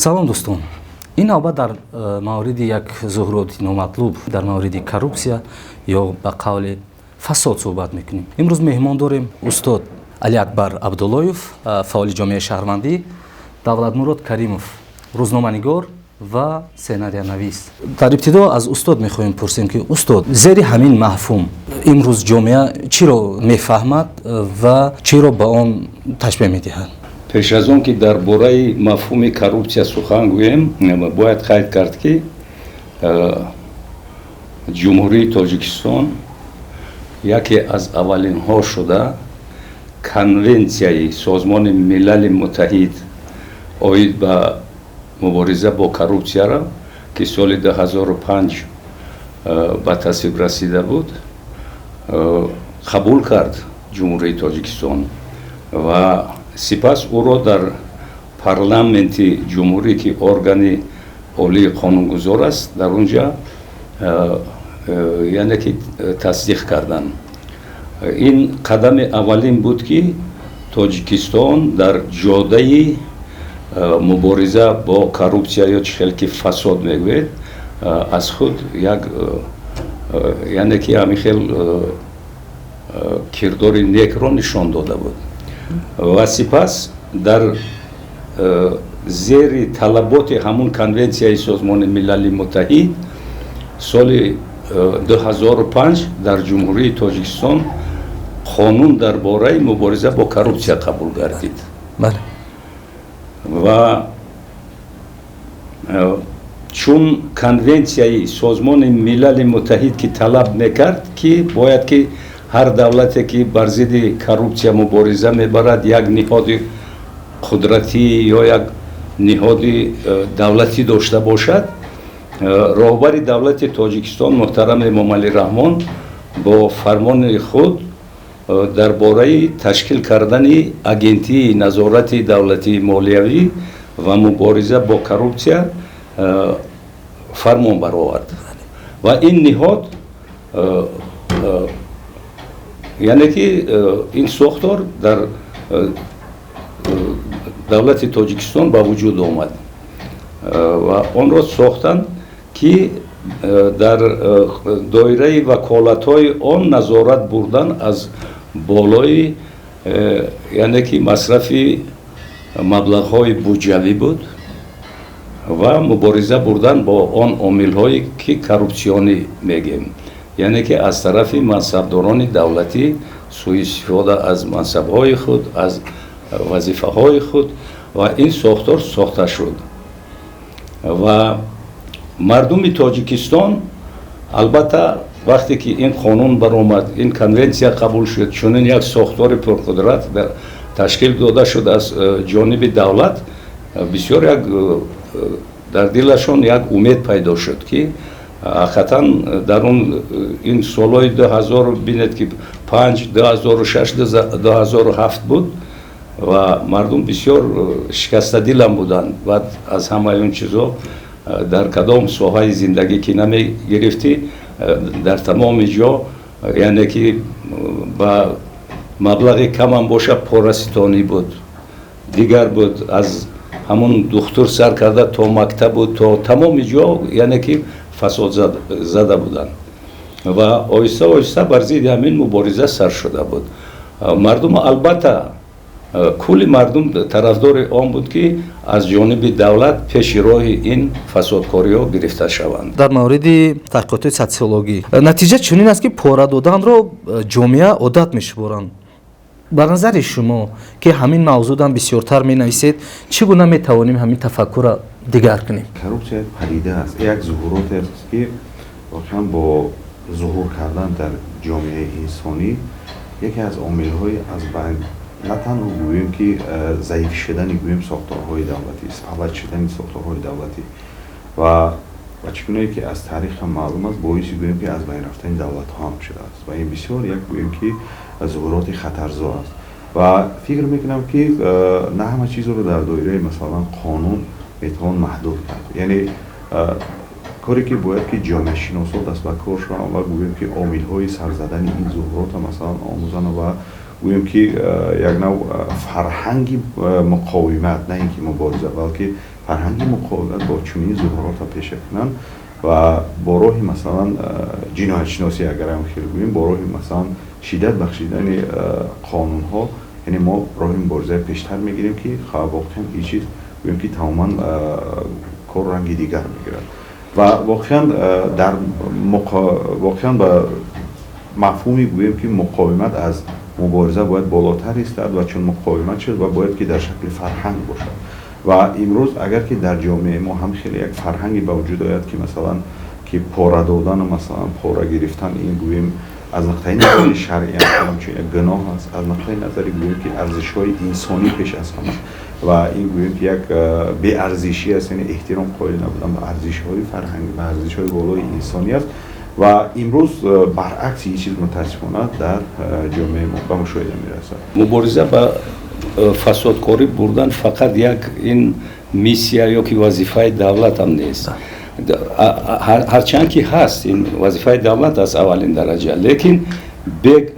Салом, дӯстон! Ин навбат дар мавриди як зуҳуроти номатлуб, дар мавриди коррупсия ё ба қавли фасод суҳбат мекунем. Имрӯз меҳмон дорем: устод Алиакбар Абдуллоев, фаъоли ҷомеаи шаҳрвандӣ, Давлатмурод Каримов, рӯзноманигор ва сценариянавис. Дар ибтидо аз устод мехоҳем пурсем, ки устод, зери ҳамин мафҳум имрӯз ҷомеа чиро мефаҳмад ва чиро ба он ташбеҳ медиҳад? Пеш аз он ки дар бораи мафҳуми коррупсия сухан гӯем, бояд қайд кард, ки Ҷумҳурии Тоҷикистон яке аз аввалинҳо шуда Конвенсияи Созмони Милали Муттаҳид оид ба мубориза бо коррупсияро, ки соли 2005 ба тасвиб расида буд, қабул кард Ҷумҳурии Тоҷикистон ва сипас ӯро дар парламенти ҷумҳурӣ, ки органи олии қонунгузор аст, дар он ҷа, яъне ки, тасдиқ карданд. Ин қадами аввалин буд, ки Тоҷикистон дар ҷодаи мубориза бо коррупсия ё чӣ хел ки фасод мегӯед, аз худ як, яъне ки, ҳамин хел кирдори некро нишон дода буд. Ва сипас дар зери талаботи ҳамун Конвенсияи Созмони Милали Муттаҳид соли 2005 дар Ҷумҳурии Тоҷикистон қонун дар бораи мубориза бо коррупсия қабул гардид. Ва чун Конвенсияи Созмони Милали Муттаҳид ки талаб мекард, ки бояд ки ҳар давлате, ки бар зидди коррупсия мубориза мебарад, як ниҳоди қудратӣ ё як ниҳоди давлатӣ дошта бошад, роҳбари давлати Тоҷикистон муҳтарам Эмомалӣ Раҳмон бо фармони худ дар бораи ташкил кардани Агентии назорати давлатии молиявӣ ва мубориза бо коррупсия фармон баровард. Ва ин ниҳод, яъне ки ин сохтор дар давлати Тоҷикистон ба вуҷуд омад ва онро сохтанд, ки дар доираи ваколатҳои он назорат бурдан аз болои, яъне ки, масрафи маблағҳои буҷавӣ буд ва мубориза бурдан бо он омилҳое, ки коррупсионӣ мегӯем, яъне ки аз тарафи мансабдорони давлатӣ сӯистифода аз мансабҳои худ, аз вазифаҳои худ. Ва ин сохтор сохта шуд ва мардуми Тоҷикистон албатта, вақте ки ин қонун баромад, ин конвенсия қабул шуд, чунин як сохтори пурқудрат ташкил дода шуд аз ҷониби давлат, бисёр як дар дилашон як умед пайдо шуд, ки ҳақиқатан дар он ин солҳои 2000, бинед, ки 5, 2006, 2007 буд ва мардум бисёр шикастадилам буданд. Баъд аз ҳамаи он чизо, дар кадом соҳаи зиндагӣ ки намегирифтӣ, дар тамоми ҷо, яъне ки, ба маблағи камам боша, пораситонӣ буд, дигар буд, аз ҳамун духтур сар карда то мактабу то тамоми ҷо, яъне ки, фасод зада буданд ва оҳиста оҳиста бар зидди ҳамин мубориза сар шуда буд. Мардум, албатта, кулли мардум тарафдори он буд, ки аз ҷониби давлат пеши роҳи ин фасодкориҳо гирифта шаванд. Дар мавриди таҳқиқоти социологӣ натиҷа чунин аст, ки пора доданро ҷомеа одат мешуморанд. Ба назари шумо, ки ҳамин мавзӯъдан бисёртар менависед, чӣ гуна метавонем ҳамин тафаккурро дигар кунем? Коррупсия як падида аст, як зуҳуроте аст, ки воқеан бо зуҳур кардан дар ҷомеаи инсонӣ яке аз омилҳои аз байн, на танҳо гӯем ки заиф шудани, гӯем, сохторҳои давлатӣ, фалаҷ шудани сохторҳои давлатӣ ва чӣ гунае ки аз таърих ҳам маълум аст, боиси, гӯем ки, аз байн рафтани давлатҳо ҳам шудааст. Ва ин бисёр як, гӯем ки, зуҳуроти хатарзо аст. Ва фикр мекунам, ки на ҳама чизро дар доираи, масалан, қонун метавон маҳдуд кард. Яъне коре ки бояд ки ҷомеашиносо даст ба кор шаванд ва, гӯем ки, омилҳои сарзадани ин зуҳуротро, масалан, омӯзанд ва, гӯем ки, як нав фарҳанги муқовимат, на ин ки мубориза, балки фарҳанги муқовимат бо чунин зуҳуротро пеша кунанд ва бо роҳи, масалан, ҷиноятшиносӣ, агар ҳам хел гӯем, бо роҳи, масалан, шиддат бахшидани қонунҳо, яъне мо роҳи муборизаи пештар мегирем, ки воқеан ин чиз, гӯем ки, тамоман кор ранги дигар мегирад. Ва воқеан дар воқеан ба мафҳуми, гӯем ки, муқовимат аз мубориза бояд болотар истад ва чун муқовимат шуд ва бояд ки дар шакли фарҳанг бошад. Ва имрӯз агар ки дар ҷомеаи мо ҳам хеле як фарҳанге ба вуҷуд ояд, ки, масалан, ки пора додану, масалан, пора гирифтан, ин, гӯем, аз нуқтаи назари шаръӣ ҳамчун як гуноҳ аст, аз нуқтаи назари, гӯем ки, арзишҳои инсонӣ пеш аз ҳама, ва ин, гӯем ки, як беарзишӣ аст, яъне эҳтиром қоил набудан ба арзишҳои фарҳангӣ, ба арзишҳои болои инсонӣ аст. Ва имрӯз баръакси ин чиз, мутаассифона, дар ҷомеаи мо ба мушоҳида мерасад. Мубориза ба фасодкорӣ бурдан фақат як ин миссия ё ки вазифаи давлатам нест, ҳарчанд ки ҳаст, ин вазифаи давлат аст аввалин дараҷа, лекин бе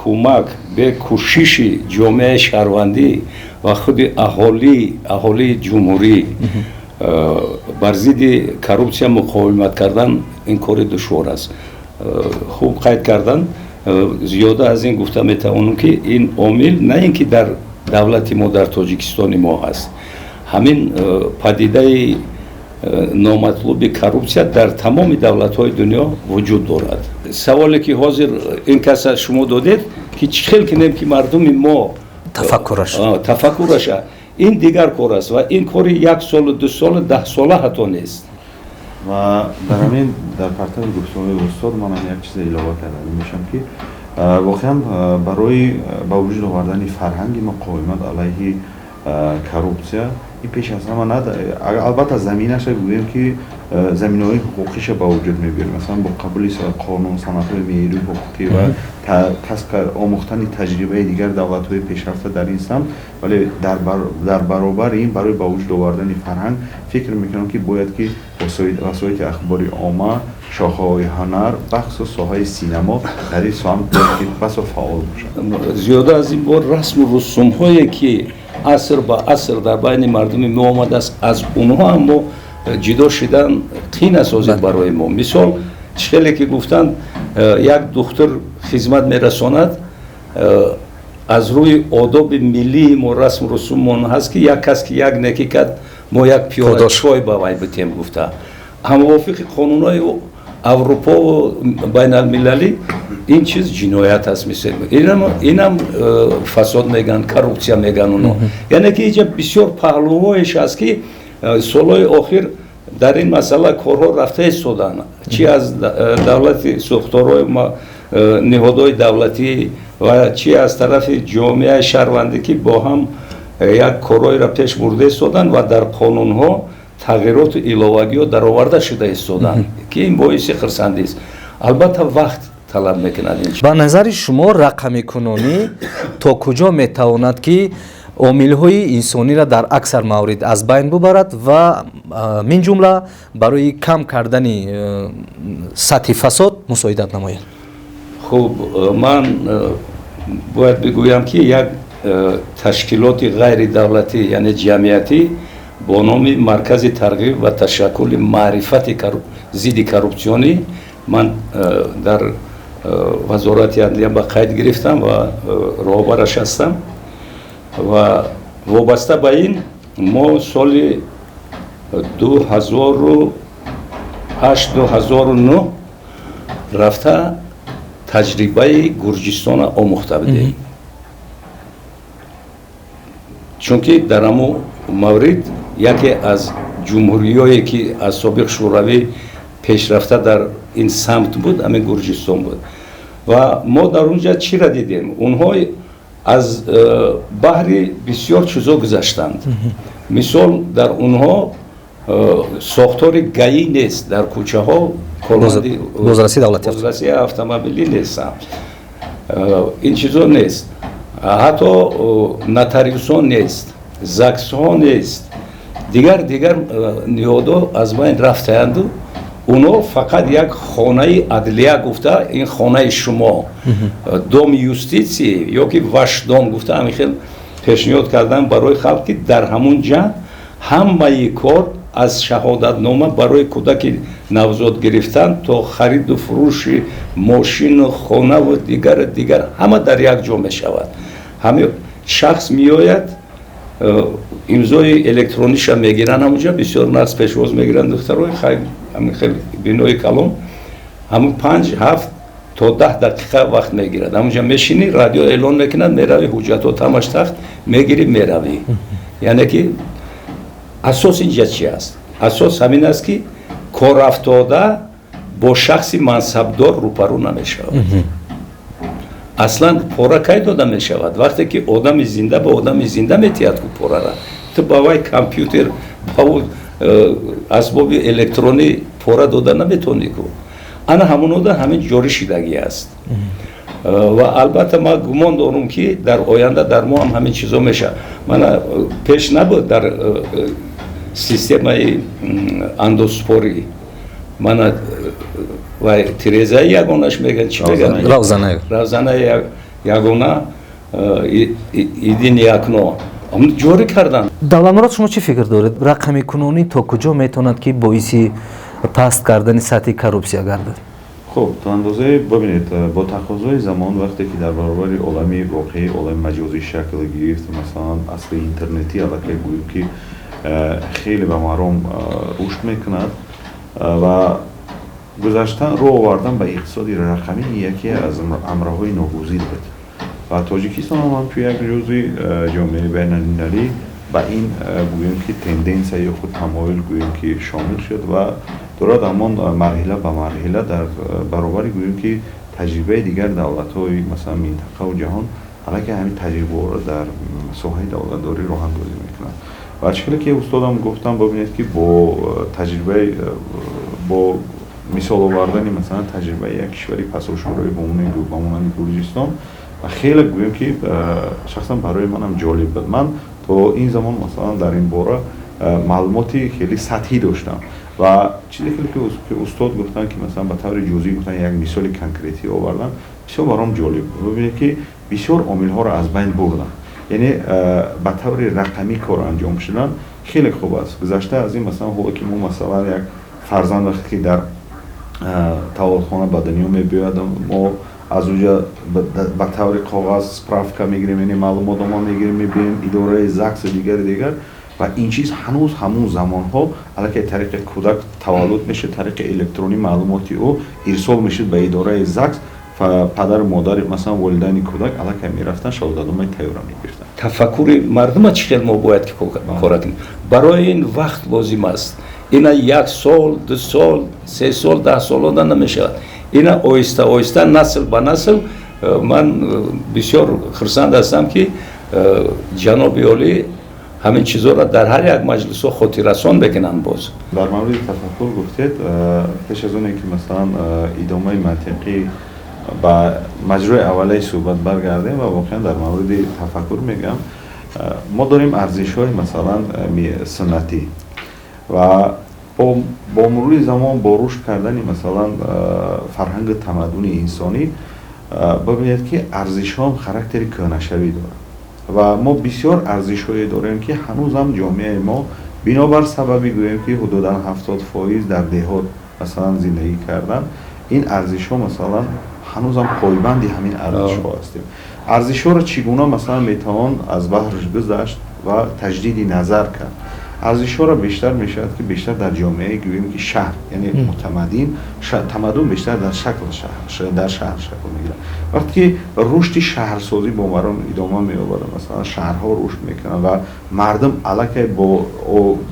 кӯмак, бе кӯшиши ҷомеаи шаҳрвандӣ ва худи аҳолии ҷумҳурӣ бар зидди коррупсия муқовимат кардан ин кори душвор аст. Хуб қайд кардан. Зиёда аз ин гуфта метавонам, ки ин омил на ин ки дар давлати мо, дар Тоҷикистони мо ҳаст. Ҳамин падидаи номатлуби коррупсия дар тамоми давлатҳои дунё вуҷуд дорад. Саволе ки ҳозир ин кас аз шумо додед, ки чӣ хел кинем, ки мардуми мо тафаккураш тафаккураша, ин дигар кор аст ва ин кори як солу, 2 солу, 10 сола ҳатто нест. Ва дар ҳамин, дар партави гуфтуҳои устод, манам як чизе илова карданӣ мешавам, ки воқеан барои ба вуҷуд овардани фарҳанги муқовимат алайҳи коррупсия ин пеш аз ҳама, албатта, заминаша, гӯем ки, заминаҳои ҳуқуқиша ба вуҷуд мебиёрем, масалан, бо қабули қонун, санадҳои меъёрии ҳуқуқӣ ва омӯхтани таҷрибаи дигар давлатҳои пешрафта дар ин самт. Вале дар баробари ин, барои ба вуҷуд овардани фарҳанг, фикр мекунам, ки бояд ки васоити ахбори омма, шохаҳои ҳунар, бахусус соҳаи синамо дар ин самт бояд ки басо фаъол бошад. Зиёда аз ин, бо расму русумҳое ки аср ба аср дар байни мардуми мо омадааст, аз онҳо ҳам мо ҷудо шидан қин аст ҳозир барои мо. Мисол, чӣ хеле ки гуфтанд, як духтур хизмат мерасонад, аз рӯи одоби миллии мо, расму русуммон ҳаст, ки як кас ки як некӣ кард, мо як пиёла чой ба вай битем гуфта. Ҳамвофиқи қонунҳои Аврупову байналмилалӣ ин чиз ҷиноят аст. Мисол, инам фасод меган, коррупсия меган оно. Яъне ки иҷа бисёр паҳлӯҳоеш аст, ки солҳои охир дар ин масъала корҳо рафта истоданд, чи аз давлати сохторҳои ниҳодҳои давлатӣ ва чи аз тарафи ҷомеаи шаҳрвандӣ, ки бо ҳам як корҳоеро пеш бурда истоданд ва дар қонунҳо тағйироту иловагиҳо дароварда шуда истоданд, ки ин боиси хурсандист. Албатта, вақт талаб мекунад ин. Ба назари шумо, рақамикунонӣ то куҷо метавонад, ки омилҳои инсониро дар аксар маврид аз байн бубарад ва мин ҷумла барои кам кардани сатҳи фасод мусоидат намояд? Хуб, ман бояд бигӯям, ки як ташкилоти ғайридавлатӣ, яъне ҷамъиятӣ, бо номи Маркази тарғиб ва ташаккули маърифати зидди коррупсионӣ ман дар Вазорати адлия ба қайд гирифтам ва роҳбараш ҳастам. Ва вобаста ба ин мо соли 2008, 2009 рафта таҷрибаи Гурҷистона омӯхта будем, чунки дар ҳамун маврид яке аз ҷумҳуриҳое ки аз собиқ Шӯравӣ пешрафта дар ин самт буд, ҳамин Гурҷистон буд. Ва мо дар он ҷа чиро дидем? Онҳо аз баҳри бисёр чизо гузаштанд. Мисол, дар онҳо сохтори ГАИ нест, дар кӯчаҳо бозраси давлатӣ бозраси автомобилӣ нест, ин чизо нест, ҳатто нотариусҳо нест, ЗАГСҳо нест, дигар дигар ниҳодҳо аз байн рафтаянду онҳо фақат як хонаи адлия гуфта, ин хонаи шумо, дом юстиции ё ки ваш дом гуфта, ҳамин хел пешниҳод кардан барои халқ, ки дар ҳамун ҷа Ҳамаи кор аз шаҳодатнома барои кӯдаки навзод гирифтан то хариду фурӯши мошину хонаву дигар дигар ҳама дар як ҷо мешавад. Ҳами шахс меояд, имзои электрониша мегиранд, ҳамунҷа бисёр нағз пешвоз мегиранд духтарои ҳамин хел бинои калон. Ҳамун 5, 7 то 10 дақиқа вақт мегирад. Ҳамунҷа мешинӣ, радио эълон мекунад, меравӣ, ҳуҷҷатот ҳамаш тахт мегирӣ, меравӣ. Яъне ки асос инҷа чи аст? Асос ҳамин аст, ки корафтода бо шахси мансабдор рӯпарӯ намешавад. Аслан пора кай дода мешавад? Вақте ки одами зинда ба одами зинда метиҳад ку порара. Ту ба вай компютер, ба ӯ асбоби электронӣ пора дода наметавонӣ ку. Ана ҳамонода ҳамин ҷорӣ шидагӣ аст. Ва албатта ман гумон дорум, ки дар оянда дар мо ҳам ҳамин чизо мешавад. Мана пеш набуд дар системаи андозсупорӣ, мана вай тирезаи ягонаш мегӯянд, чӣ мегӯянд? Равзана. Равзанаи ягона, единое окно ҷорӣ карданд. Давлатмурод, шумо чӣ фикр доред? Рақамикунонӣ то куҷо метавонад, ки боиси паст кардани сатҳи коррупсия гардад? Хуб, то андозае. Бибинед, бо тақозои замон, вақте ки дар баробари олами воқеӣ олами маҷозӣ шакл гирифт, масалан, асри интернетӣ аллакай гӯем ки хеле ба маром рушд мекунад ва гузаштан, рӯ овардан ба иқтисоди рақамӣ яке аз амрҳои ногузир буд. Ва Тоҷикистон ҳам ҳамчун як ҷузъи ҷомеаи байналмилалӣ ба ин гӯем ки тенденсия ё худ тамоюл гӯем ки шомил шуд ва дорад ҳамон марҳила ба марҳила дар баробари гӯем ки таҷрибаи дигар давлатҳои, масалан, минтақаву ҷаҳон аллакай ҳамин таҷрибаҳоро дар соҳаи давлатдорӣ роҳандозӣ мекунад. Ва чӣ хеле ки устодам гуфтам, бибинед ки бо таҷрибаи, бо мисол овардани, масалан, таҷрибаи як кишвари пасошӯравӣ ба монанди Гурҷистон ва хеле гӯем ки шахсан барои манам ҷолиб буд. Ман то ин замон, масалан, дар ин бора маълумоти хеле сатҳӣ доштам. Ва чизе хеле ки устод гуфтанд, ки масалан ба таври ҷузъӣ гуфтанд, як мисоли конкретӣ оварданд, бисёр баром ҷолиб буд. Бибинед ки бисёр омилҳоро аз байн бурданд, яъне ба таври рақамӣ кор анҷом шудан хеле хуб аст. Гузашта аз ин, масалан, ҳоло ки мо, масалан, як фарзанд вақте ки дар таваллудхона ба дунё мебиёяд, мо аз уҷа ба таври коғаз справка мегирем, яъне маълумотнома мегирем, мебием идораи ЗАГС, дигари дигар. Ва ин чиз ҳанӯз ҳамун замонҳо аллакай тариқи кӯдак таваллуд мешуд, тариқи электронӣ маълумоти ӯ ирсол мешуд ба идораи ЗАГС. Падару модари, масалан, волидайни кӯдак аллакай мерафтанд, шаҳодатномаи тайёра мегирифтанд. Тафаккури мардума чӣ хел мо бояд ки кора кунем? Барои ин вақт лозим аст. Ина як сол, 2 сол, 3 сол, 10 соло да намешавад. Ина оҳиста оҳиста, насл ба насл. Ман бисёр хурсанд ҳастам, ки ҷаноби олӣ ҳамин чизоро дар ҳар як маҷлисҳо хотиррасон мекунанд боз. Дар мавриди тафаккур гуфтед, пеш аз оне ки, масалан, идомаи мантиқӣ ба маҷрои аввалаи суҳбат баргардем ва воқеан дар мавриди тафаккур мегӯям, мо дорем арзишҳои, масалан, суннатӣ ва бо мурури замон, бо рушд кардани, масалан, фарҳангу тамаддуни инсонӣ, бибинед ки арзишҳоам характери кӯҳнашавӣ дорад. Ва мо бисёр арзишҳое дорем, ки ҳанӯзам ҷомеаи мо бинобар сабаби гӯем ки ҳудудан 70% дар деҳот, масалан, зиндагӣ кардан, ин арзишҳо, масалан, ҳанӯзам пойбанди ҳамин арзишҳо ҳастем. Арзишҳоро чӣ гуна, масалан, метавон аз баҳрш гузашт ва таҷдиди назар кард? Арзишҳоро бештар мешавад ки бештар дар ҷомеаи гӯем ки шаҳр, яъне мутамаддин, тамаддун бештар дар шакл дар шаҳр шакл мегирад. Вақте ки рушди шаҳрсозӣ бо маром идома меёбад, масалан, шаҳрҳо рушд мекунанд ва мардум аллакай бо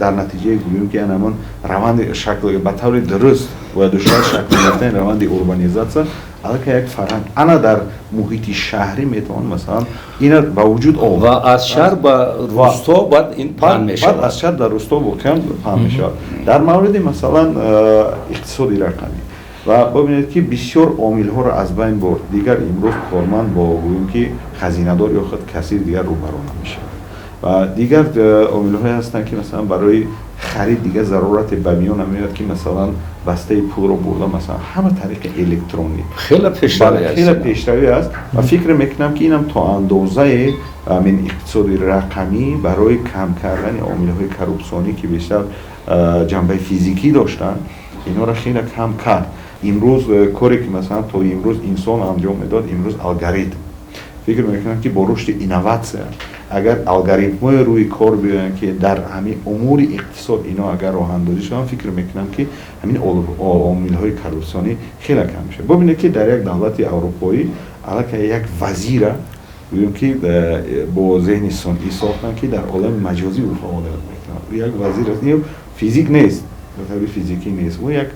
дар натиҷаи гӯем ки анамон раванди шакл ба таври дуруст бояд душвар шакл гирифтани раванди урбанизатсия, аллакай як фарҳанг ана дар муҳити шаҳрӣ метавон, масалан, ина ба вуҷуд овард. Ва аз шаҳр ба русто баъд ин паҳн мешавад. Баъд аз шаҳр дар русто воқеан паҳн мешавад. Дар мавриди, масалан, иқтисоди рақамӣ ва бибинед ки бисёр омилҳоро аз байн бурд. Дигар имрӯз корманд бо гӯем ки хазинадор ё худ кассир дигар рӯбарӯ намешавад. Ва дигар омилҳое ҳастанд, ки, масалан, барои Харид дигар зарурате ба миён намеояд, ки масалан бастаи пулро бурда, масалан, ҳама тариқи электронӣ. Хеле пешравӣ. Хеле пешравӣ аст ва фикр мекунам, ки инам то андозае ҳамин иқтисоди рақамӣ барои кам кардани омилҳои коррупсионӣ, ки бештар ҷанбаи физикӣ доштанд, инҳоро хеле кам кард. Имрӯз коре ки масалан то имрӯз инсон анҷом медод, имрӯз алгоритм. Фикр мекунам, ки бо рушди инноватсия, агар алгоритмҳое рӯи кор биёянд, ки дар ҳамин умури иқтисод ино агар роҳандозӣ шаванд, фикр мекунам, ки ҳамин омилҳои коррупсионӣ хеле кам мешавад. Бубинед, ки дар як давлати аврупоӣ аллакай як вазира, гӯем ки, бо зеҳни сунъӣ сохтанд, ки дар олами маҷозӣ ӯ фаъолият мекунад. Як вазир аст, ин физик нест, ба таври физикӣ нест, ӯ як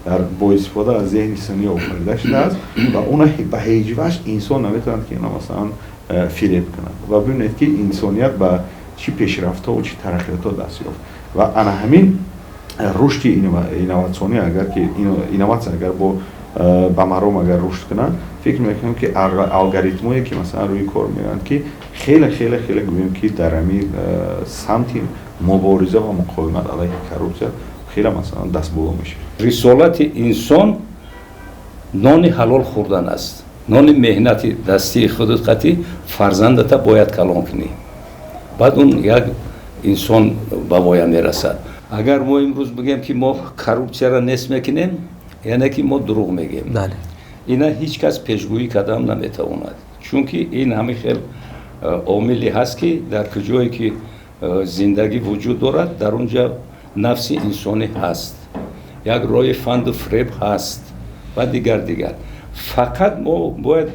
дар бо истифода аз зеҳни сунъӣ офарида шудааст ва уна ба ҳеҷ ваҷҳ инсон наметавонад, ки ина масалан фиреб кунад. Ва бибинед, ки инсоният ба чӣ пешрафтҳо, чӣ тараққиётҳо даст ёфт. Ва ана ҳамин рушди инноватсионӣ, агар ки инноватсия агар бо ба маром агар рушд кунанд, фикр мекунам, ки алгоритмҳое ки масалан рӯи кор меоянд, ки хеле, хеле, хеле, гӯем ки, дар ҳамин самти мубориза ва муқовимат алайҳи коррупсия хеле масалан дастболо мешавад. Рисолати инсон нони ҳалол хӯрдан аст. Нони меҳнати дастии худат қати фарзандата бояд калон кунӣ, баъд он як инсон ба воя мерасад. Агар мо имрӯз бигӯем, ки мо коррупсияро нест мекунем, яъне ки мо дурӯғ мегӯем. Ина ҳеҷ кас пешгӯӣ кардан наметавонад, чунки ин ҳамин хел омиле ҳаст, ки дар куҷое ки зиндагӣ вуҷуд дорад, дар он ҷа нафси инсонӣ ҳаст, як роҳи фанду фиреб ҳаст ва дигар дигар. Фақат мо бояд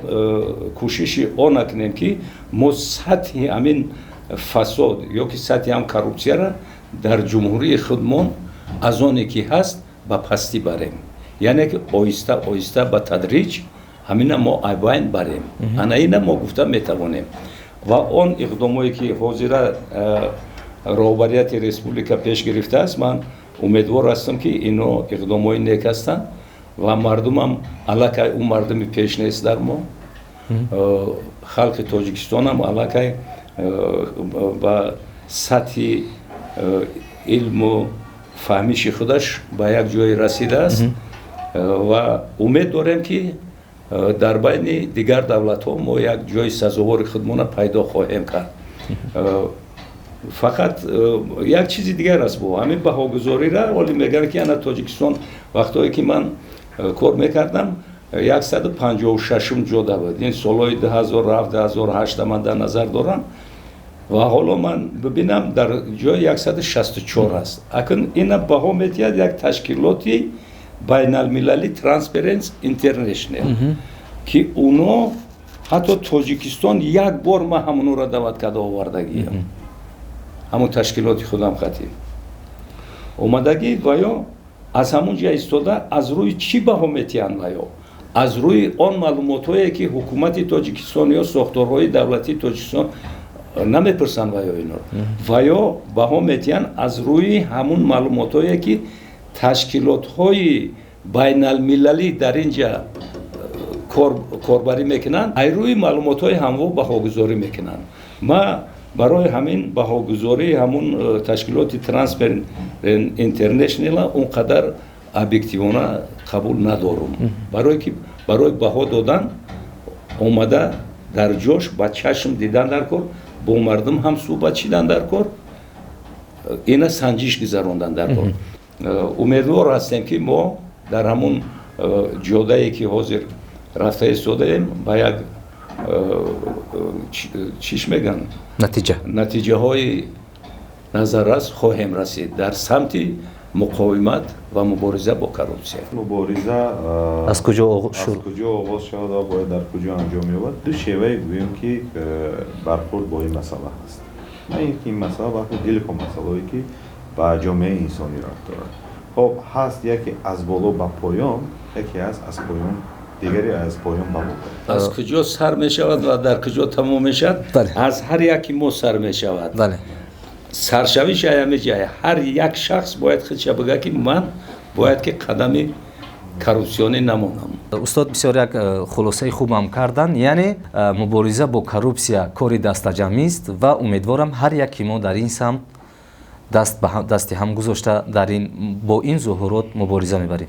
кӯшиши она кунем, ки мо сатҳи ҳамин фасод ё ки сатҳи ҳам коррупсияро дар ҷумҳурии худмон аз оне ки ҳаст ба пастӣ барем, яъне ки оҳиста оҳиста, ба тадриҷ ҳамина мо айбайн барем. Ана ина мо гуфта метавонем. Ва он иқдомое ки ҳозира роҳбарияти республика пеш гирифтааст, ман умедвор ҳастам, ки ино иқдомҳои нек ҳастанд ва мардумам аллакай ӯ мардуми пеш нест. Дар мо халқи Тоҷикистонам аллакай ба сатҳи илму фаҳмиши худаш ба як ҷое расидааст ва умед дорем, ки дар байни дигар давлатҳо мо як ҷои сазовори худмона пайдо хоҳем кард. Фақат як чизи дигар аст: бо ҳамин баҳогузориро оли мегӯянд, ки ана Тоҷикистон вақтое ки ман кор мекардам, 156-ум ҷода буд. Ин солҳои 2007, 2008 ман дар назар дорам. Ва ҳоло ман бибинам, дар ҷои 164 аст. Акн ина баҳо метиҳад як ташкилоти байналмилалӣ, Transparency International, ки уно ҳатто Тоҷикистон як бор ман ҳамонро даъват карда овардагиям, ҳамон ташкилоти худам хатӣ омадагӣ. Ва ё аз ҳамон ҷа истода аз рӯи чӣ баҳо метиҳанд? Ва ё аз рӯи он маълумотҳое ки ҳукумати Тоҷикистон ё сохторҳои давлатии Тоҷикистон намепурсанд, ва ё иноро ва ё баҳо метиҳанд аз рӯи ҳамун маълумотҳое ки ташкилотҳои байналмилалӣ дар ин ҷа корбарӣ мекунанд, ай рӯи маълумотҳои ҳамво баҳогузорӣ мекунанд. Ма барои ҳамин баҳогузории ҳамун ташкилоти Transparency International он қадар объективона қабул надорум, барое ки барои баҳо додан омада дар ҷош ба чашм дидан дар кор, бо мардум ҳам суҳбат шидан дар кор, ина санҷиш гузарондан дар кор. Умедвор ҳастем, ки мо дар ҳамун ҷодае ки ҳозир рафта истодаем, ба як, чиш мегӯянд, натиҷа. Натиҷаҳои назаррас хоҳем расид дар самти муқовимат ва мубориза бо коррупсия. Мубориза аз куҷо аз куҷо оғоз шавад ва бояд дар куҷо анҷом ёбад? Ду шеваи, гӯем ки, бархӯрд бо ин масъала ҳаст, на ин ки ин масъала, балки дилхоҳ масъалаое ки ба ҷомеаи инсонӣ рабт дорад. Хоб, ҳаст яке аз боло ба поён, яке ҳаст аз поён, дигаре аз поён ба боло. Аз куҷо сар мешавад ва дар куҷо тамом мешавад? Аз ҳар яки мо сар мешавад. Саршавиш аяме ҷай ҳар як шахс бояд худша бигӯяд, ки ман бояд ки қадами коррупсионӣ намонам. Устод бисёр як хулосаи хубам карданд, яъне мубориза бо коррупсия кори дастаҷамъист ва умедворам, ҳар яки мо дар ин самт Даст ба дасти ҳам гузошта дар ин бо ин зуҳурот мубориза мебарем.